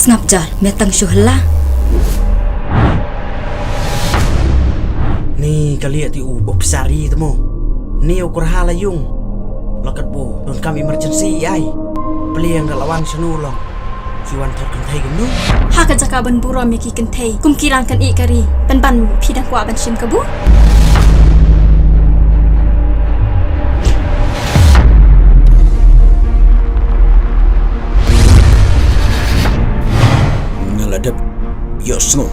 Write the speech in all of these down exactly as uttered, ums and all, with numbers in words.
Sngap jar, me tang shu hela. Ni ka lieh ti u bok sari temo. Ni u kurha la yung. Lakat bo don kam emergency ai. Pliang ka lawan senu long. Ki wan thot kynthei kumno? Ha ka jaka ban burom ïa ki kynthei kum ki rang kan i kari. Pynban phi dang kwah ban shim kabu? Nga la dep ïohsngew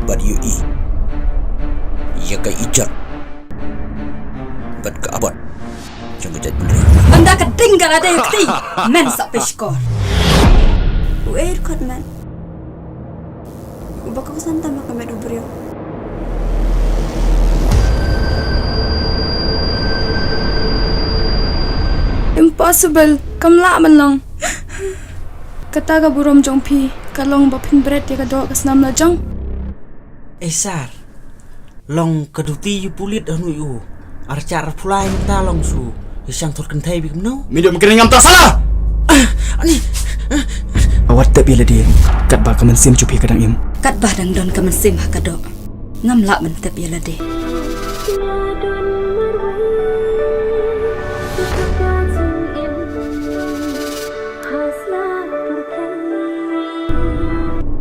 bad ïohi ïa ka ijat bad ka abat jong ka jaitbynriew. Ynda ka ding ka la dei kti, men sa pei shkor. U ei khot men. Uba ka kusan tam ha ka met u briew. Impossible, kam lah ban long. Kata ka burom jong phi ka long ba phin bret ïa ka doh ka snam la jong. Ei sar. Long ka duty ïa u pulit hanu ïa u. Ar char ar phulai mynta long shu ïa shang thot kynthei bik mno. Mi dum kene ngam ta sala. Ani. Awat tep ïa lade katba ka mynsiem jong phi ka dang im. Katba dang don ka mynsiem ha ka doh. Ngam lah ban tep ïa lade.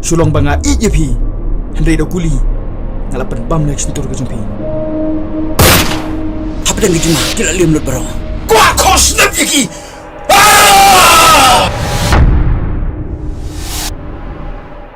Shu long ba nga ïeit ïa phi. Hynrei da kuli nga la pynbam na ka shyntur ka jong phi. Hapdeng ka jingma ki la lem lut baroh. Kwah khos nep ïa ki. Ah!